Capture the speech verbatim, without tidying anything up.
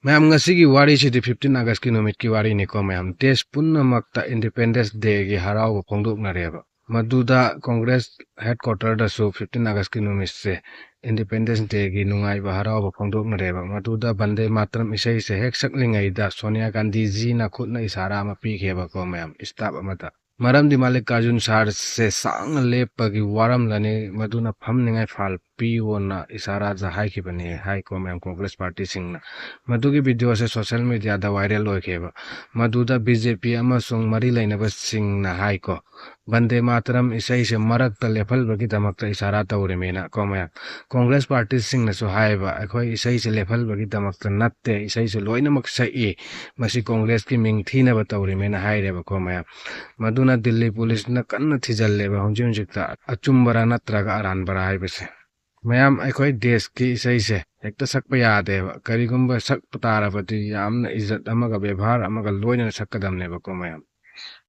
ꯃꯌꯥꯝ, ꯉꯁꯤꯒꯤ ꯋꯥꯔꯤꯁꯤꯗꯤ fifteen Augustꯀꯤ ꯅꯨꯃꯤꯠꯀꯤ ꯋꯥꯔꯤꯅꯤꯀꯣ ꯃꯌꯥꯝ꯫ ꯗꯦꯁ ꯄꯨꯝꯅꯃꯛꯇ Independence Dayꯒꯤ ꯍꯔꯥꯎꯕ ꯐꯣꯡꯗꯣꯛꯅꯔꯦꯕ꯫ ꯃꯗꯨꯗ Congress headquarterꯗꯁꯨ fifteen Augustꯀꯤ ꯅꯨꯃꯤꯠꯁꯦ Independence Dayꯒꯤ ꯅꯨꯡꯉꯥꯏꯕ ꯍꯔꯥꯎꯕ ꯐꯣꯡꯗꯣꯛꯅꯔꯦꯕ꯫ ꯃꯗꯨꯗ ꯕꯟꯗꯦ ꯃꯥꯇꯔꯝ ꯏꯁꯩꯁꯦ ꯍꯦꯛ ꯁꯛꯂꯤꯉꯩꯗ ꯁꯣꯅꯤꯌꯥ ꯒꯥꯟꯙꯤꯖꯤꯅ ꯈꯨꯠꯅ ꯏꯁꯥꯔꯥ ꯑꯃ ꯄꯤꯈꯤꯕꯀꯣ ꯃꯌꯥꯝ, staff ꯑꯃꯗ꯫ ꯃꯔꯝꯗꯤ ꯃꯜꯂꯤꯀꯥꯔꯖꯨꯟ ꯁꯥꯔꯁꯦ ꯁꯥꯡꯅ ꯂꯦꯞꯄꯒꯤ ꯋꯥꯔꯝꯂꯅꯤ, ꯃꯗꯨꯅ ꯐꯝꯅꯤꯡꯉꯥꯏ ꯐꯥꯜ ꯄꯤꯌꯣꯅ ꯏꯁꯥꯔꯥꯗ ꯍꯥꯏꯈꯤꯕꯅꯤ ꯍꯥꯏꯀꯣ ꯃꯌꯥꯝ, Congress partyꯁꯤꯡꯅ꯫ ꯃꯗꯨꯒꯤ videoꯁꯦ social mediaꯗ viral ꯑꯣꯏꯈꯤꯕ꯫ ꯃꯗꯨꯗ BJP ꯑꯃꯁꯨꯡ ꯃꯔꯤ ꯂꯩꯅꯕꯁꯤꯡꯅ ꯍꯥꯏꯀꯣ, ꯕꯟꯗꯦ ꯃꯥꯇꯔꯝ ꯏꯁꯩꯁꯦ ꯃꯔꯛꯇ ꯂꯦꯞꯍꯜꯕꯒꯤꯗꯃꯛꯇ ꯏꯁꯥꯔꯥ ꯇꯧꯔꯤꯃꯦꯅ ꯀꯣ ꯃꯌꯥꯝ꯫ Congress partyꯁꯤꯡꯅꯁꯨ ꯍꯥꯏꯕ, ꯑꯩꯈꯣꯏ ꯏꯁꯩꯁꯦ ꯂꯦꯞꯍꯜꯕꯒꯤꯗꯃꯛꯇ ꯅꯠꯇꯦ, ꯏꯁꯩꯁꯦ ꯂꯣꯏꯅꯃꯛ ꯁꯛꯏ, ꯃꯁꯤ Congressꯀꯤ ꯃꯤꯡ ꯊꯤꯅꯕ ꯇꯧꯔꯤꯃꯦꯅ ꯍꯥꯏꯔꯦꯕꯀꯣ ꯃꯌꯥꯝ꯫ ꯃꯗꯨꯅ ꯗꯤꯜꯂꯤ ꯄꯨꯂꯤꯁꯅ ꯀꯟꯅ ꯊꯤꯖꯤꯜꯂꯦꯕ ꯍꯧꯖꯤꯛ ꯍꯧꯖꯤꯛꯇ, ꯑꯆꯨꯝꯕꯔꯥ ꯅꯠꯇ꯭ꯔꯒ ꯑꯔꯥꯟꯕꯔꯥ ꯍꯥꯏꯕꯁꯦ꯫ ꯃꯌꯥꯝ, ꯑꯩꯈꯣꯏ ꯗꯦꯁꯀꯤ ꯏꯁꯩꯁꯦ ꯍꯦꯛꯇ ꯁꯛꯄ ꯌꯥꯗꯦꯕ꯫ ꯀꯔꯤꯒꯨꯝꯕ ꯁꯛꯄ ꯇꯥꯔꯕꯗꯤ ꯌꯥꯝꯅ ꯏꯖꯠ ꯑꯃꯒ ꯕꯦꯕꯥꯔ ꯑꯃꯒ ꯂꯣꯏꯅꯅ ꯁꯛꯀꯗꯕꯅꯦꯕꯀꯣ ꯃꯌꯥꯝ꯫